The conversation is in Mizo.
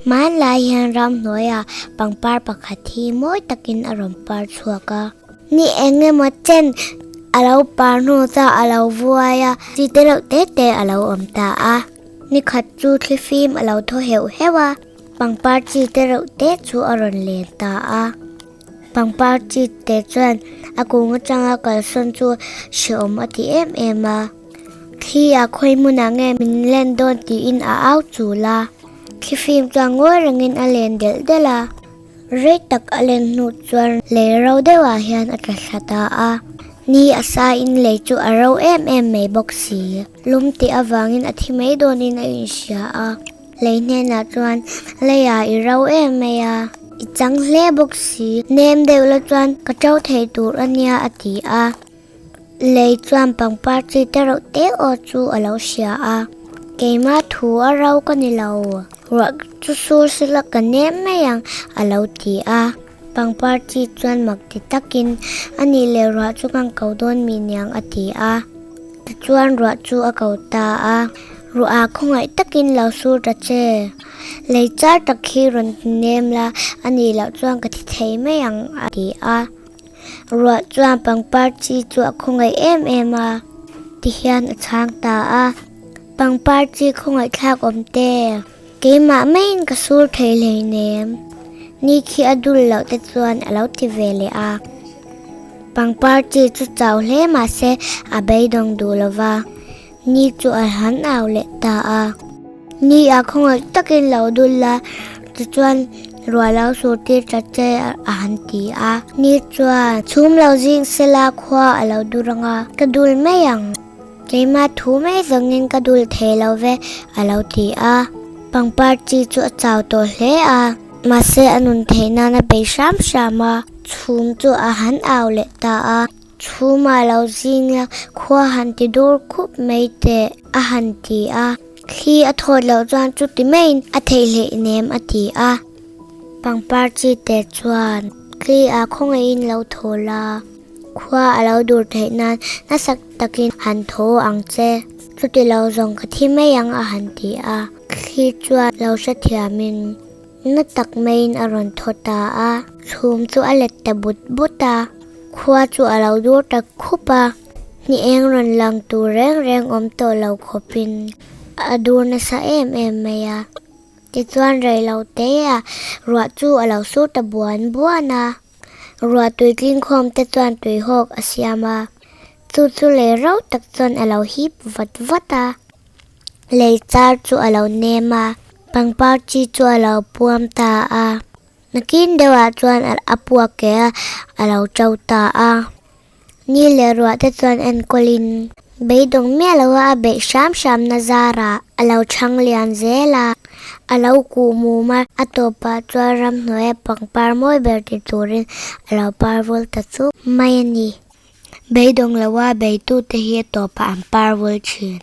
Hmanlai hian ramhnuaiah pangpar pakhat hi mawi takin a rawn par chhuak a. Ni eng emaw chen a lo par hnu chuan a lo vuai a, chi te reuh te te a lo awm ta a. Ni khat chu thlifim a lo thaw heuh heuh a, pangpar chi te reuh te chu a rawn len ta a. Pangpar chi te chuan a kung atanga kalsawn chu hrehawm a ti em em a. Thli ah khawi hmunah nge min len dawn tiin a au chul a. Thlifim chuan ngawi rengin a len delh delh a. Rei tak a len hnu chuan lei ro deuhah hian a tla thla ta a. Ni a sain lei chu a ro em em mai bawk si. Lum tih avangin a thi mai dawnin a inhria a. Lei hnenah chuan leiah i ro em mai a, i chang hle bawk si. Nem deuh la chuan ka to thei tur a nia a ti a. Lei chuan pangpar chi te reuh te aw chu a lo hria a, Keimah thu a ro ka ni lo, ruah chu sur sila ka nem mai ang a lo ti a. Pangpar chi chuan mak ti takin a nih leh ruah chu kan ko dawn mi niang a ti a. Tichuan ruah chu a ko ta a, Ruah ah khawngaih takin lo sur ta che. Lei char tak hi rawn ti nem la, a nih loh chuan ka thi thei mai ang a ti a. Ruah chuan pangpar chi chu a khawngaih em em a, tihian a chhang ta a. Pangpar chi khawngaih thlak awm te, keimah maiin ka sur thei hleinem. Ni khi a dul loh te chuan a lo ti ve leh a. Pangpar chi chu chau hle mahse a beidawng duh lo va, ni chu a han au leh ta a. Ni a khawngaih takin lo dul la, tichuan ruah lo sur tir ta che a han ti a. Ni chuan chhum lo zing sela khua a lo dur ang a, ka dul mai ang. Keimah thu mai zawngin ka dul thei lo ve a lo ti a. Pangpar chi chu a chau tawh hle a, mahse a nun theih nan a bei hram hram a. Chhum chu a han au leh ta a. Chhuma lo zing la khua han ti dur khup mai teh a han ti a. Thli a thawt loh chuan chuti maiin a theih hleih nem a ti a. Pangpar chi te chuan thli a khawngaihin lo thaw la, khua a lo dur theih nan nasa takin han thaw ang che. Chuti lo zawng ka thi mai ang a han ti a. Thli chuan lo hrethiamin Na tak maiin a rawn thaw ta a, chhum chu a let ta but but a, khua chu a lo dur ta khup a, ni eng rawn lang tur reng reng awm tawh lo khawpin a dur nasa em em mai a. Tichuan rei lo te a ruah chu a lo sur ta buan buan a, ruah tui tling khawm te chuan tui hawk a siam a, chu chu lei rau tak chuan a lo hip vat vat a. Lei char chu a lo nem a, pangpar chi chu a lo puam ta a. Nakin deuhah chuan a puak ke a, a lo to ta a. Ni leh ruah te chuan enkawlin beidawng miah lo a, a beih hram hram na zarah a lo chhang lian zel a. A lo kuh mum a, a tawpah chuan ramhnuaia pangpar mawi ber ti turin a lo par vul ta chuk mai a ni. Beidawng loa beitute hi a tawpah an par vul thin.